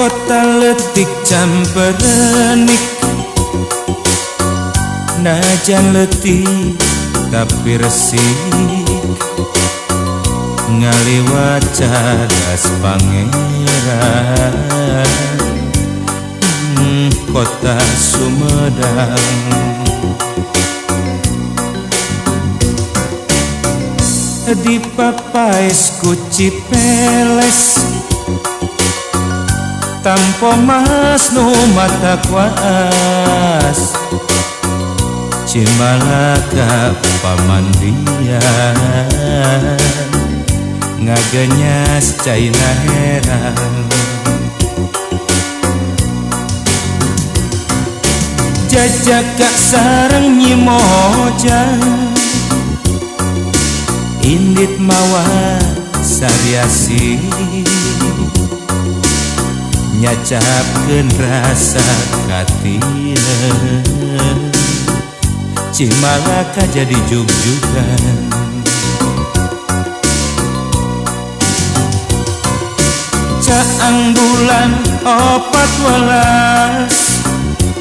Kota leutik camperenik, najan leutik tapi resik, ngaliwat cadas pangeran. Kota Sumedang. Di papaes ku Cipeles, tampo mas nu mata kuas, Cimalaka pamandian, ngagenyas caina herang. Jajaka sareng Nyi Moja, indit mawa sariasi, nyacapkeun rasa katieun, Cimalaka jadi jugjugan. Caang bulan 14,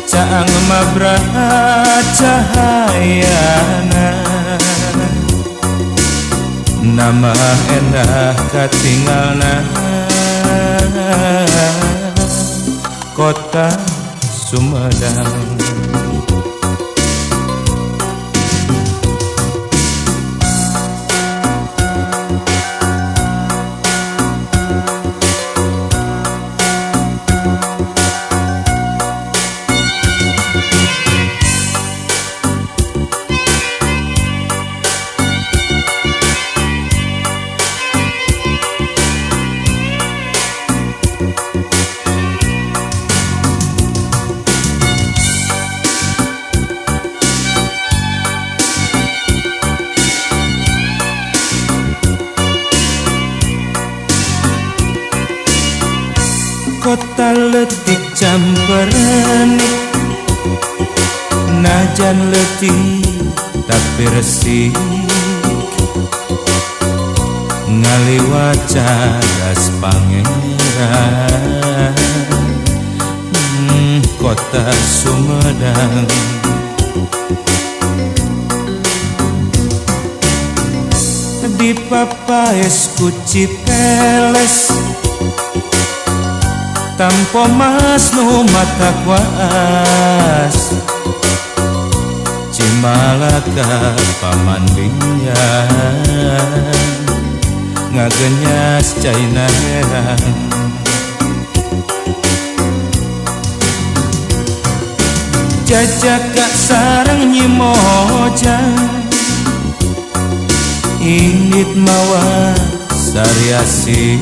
caang mabraha cahayana, nama endah katingalna, Kota Sumedang. Kota leutik camperenik, najan leutik tapi resik, ngaliwat cadas pangeran. Kota Sumedang. Di papaes ku Cipeles, tampo mas nu mata kuas, Cimalaka pamandian, ngagenyas caina herang. Jajaka sareng Nyi Moja, indit mawa sariasi,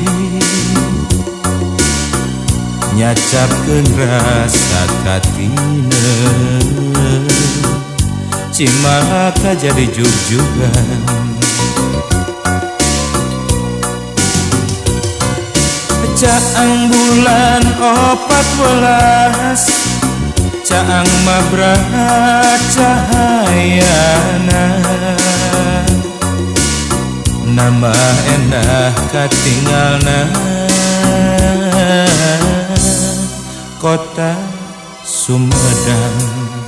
nyacapkeun rasa katieun, Cimalaka jadi jugjugan. Caang bulan 14, caang mabraha cahayana, nama endah katingalna, Kota Sumedang.